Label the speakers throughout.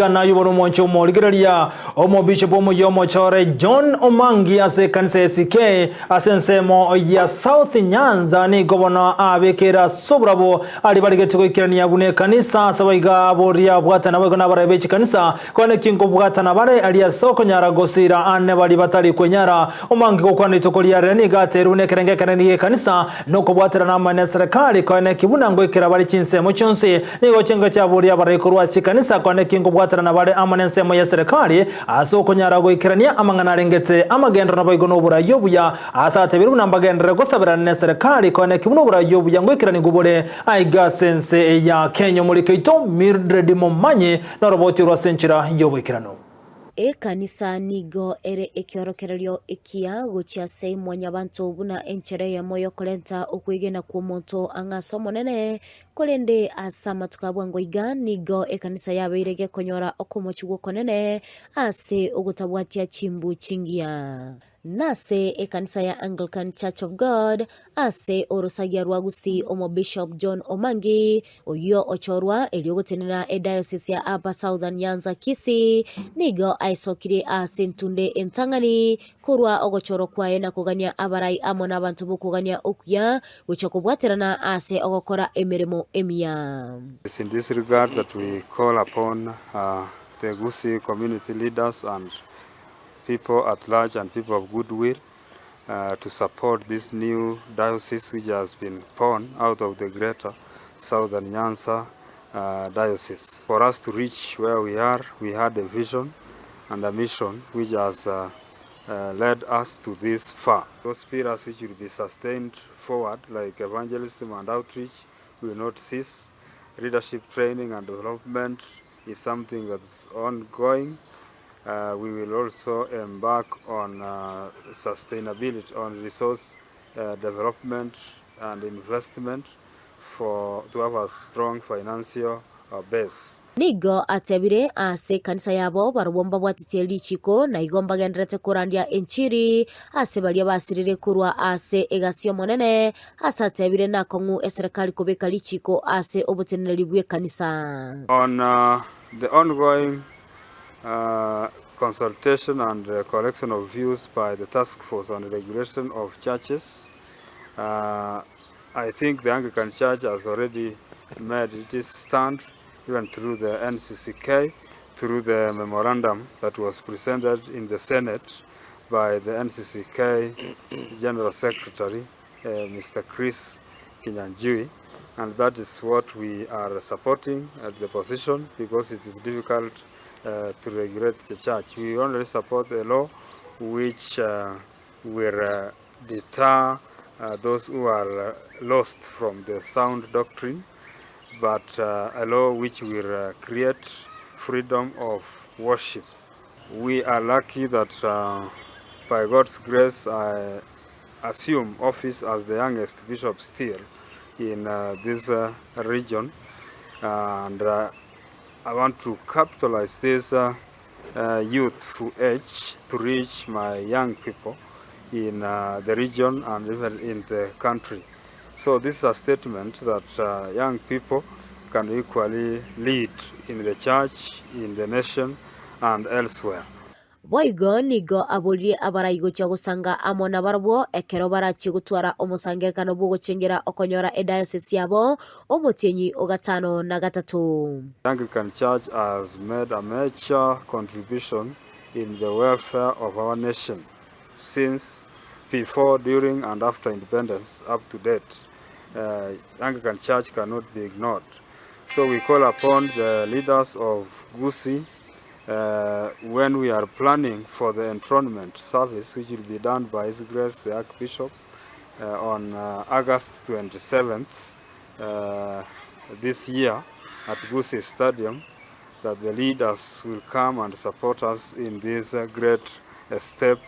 Speaker 1: Gana ayio bono omwanche omorigereria omobishop omoyia omochore John Omangi ase ekanisa ya SK ase ensemo ya South Nyanza nigo bono abekere ase oborabwo aria barigetie goikerania buna ekanisa ase abaiga boria bwatana boigo nabarai be chikanisa kore neki nkobwatana bare aria ase okonyara gosira ane baria batari kwenyara Omangi gokwana rituko riarire nigo ateirwe buna ekerengo ekenene gi'ekanisa Nokobwaterana amo neserekari, koe neki buna ngoikera bare chinsemo chionsi, nigo chinka chiaboria abarai korwa ase chikanisa, koe neki nkobwaterana bare amo nensemo y'eserekari, ase okonyara goikerania amang'ana arengete amagenderero naboigo noborai obuya, ase atebire buna mbagenderere gosaberana neserekari, koe neki buna oborai obuya ngoikeranigwe bore aiga ase ense ya Kenya. Omoriki oito Mildred Momanyi noroboti orwo ase enchera y'oboikeranu.
Speaker 2: Ekanisa nigo ere ekiorokererio ekiya gochia ase mwanyabanto buna enchera eyemo y'okorenta okwegena kw'omonto ang'e ase Omonene, korende ase amatuko a bwango iga nigo ekanisa yabeire gekonyora okomochigwa okonene ase ogotabwatia chimbu chingiya. Nase ekanisa ya Anglican Church of God ase orosagia rwa Gusii Omobishop John Omangi oyio ochorwa erio gotenena ediocese ya Upper Southern Nyanza Kisii nigo aesokirie ase entunde entang'ani korwa ogochorwa kwaye na kogania abarai amo nabanto b'okogania okuya gochia kobwaterana ase ogokora emeremo emiya.
Speaker 3: It's in this regard that we call upon the Gusii community leaders and people at large and people of goodwill to support this new diocese which has been born out of the greater Southern Nyanza diocese. For us to reach where we are, we had a vision and a mission which has led us to this far. Those pillars which will be sustained forward like evangelism and outreach will not cease. Leadership training and development is something that's ongoing. We will also embark on sustainability, on resource development and investment for to have a strong financial base.
Speaker 2: Nigo atebire ase ekanisa yabo barobwo mbabwatetie richiko, na igo mbagendererete korandia enchiri ase baria basirire korwa ase egasi y'Omonene, ase atebire nakong'u eserekari kobeka richiko ase oboteneneri bw'ekanisa.
Speaker 3: On the ongoing consultation and collection of views by the Task Force on Regulation of Churches, I think the Anglican Church has already made its stand even through the NCCK, through the memorandum that was presented in the Senate by the NCCK General Secretary, Mister Chris Kinyanjui, and that is what we are supporting at the position because it is difficult to regulate the church. We only support a law which will deter those who are lost from the sound doctrine, but a law which will create freedom of worship. We are lucky that by God's grace I assume office as the youngest bishop still in this region, and I want to capitalize this youthful age to reach my young people in the region and even in the country. So this is a statement that young people can equally lead in the church, in the nation and elsewhere.
Speaker 2: Boigo nigo aboririe abarai gochia gosanga amo nabarabwo ekero barachie gotwara omosangererekano bw'ogochengera okonyora ediocese yabo omotienyi o gatano na gatato.
Speaker 3: The Anglican Church has made a major contribution in the welfare of our nation since before, during and after independence up to date. Anglican Church cannot be ignored. So we call upon the leaders of Gusii when we are planning for the enthronement service which will be done by His Grace the Archbishop on August 27th this year at Gusii Stadium, that the leaders will come and support us in this great step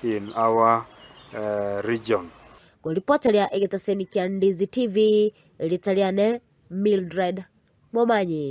Speaker 3: in our region.
Speaker 2: Koripoteria egetaseni kia Ndizi TV, erieta riane Mildred Momanyi.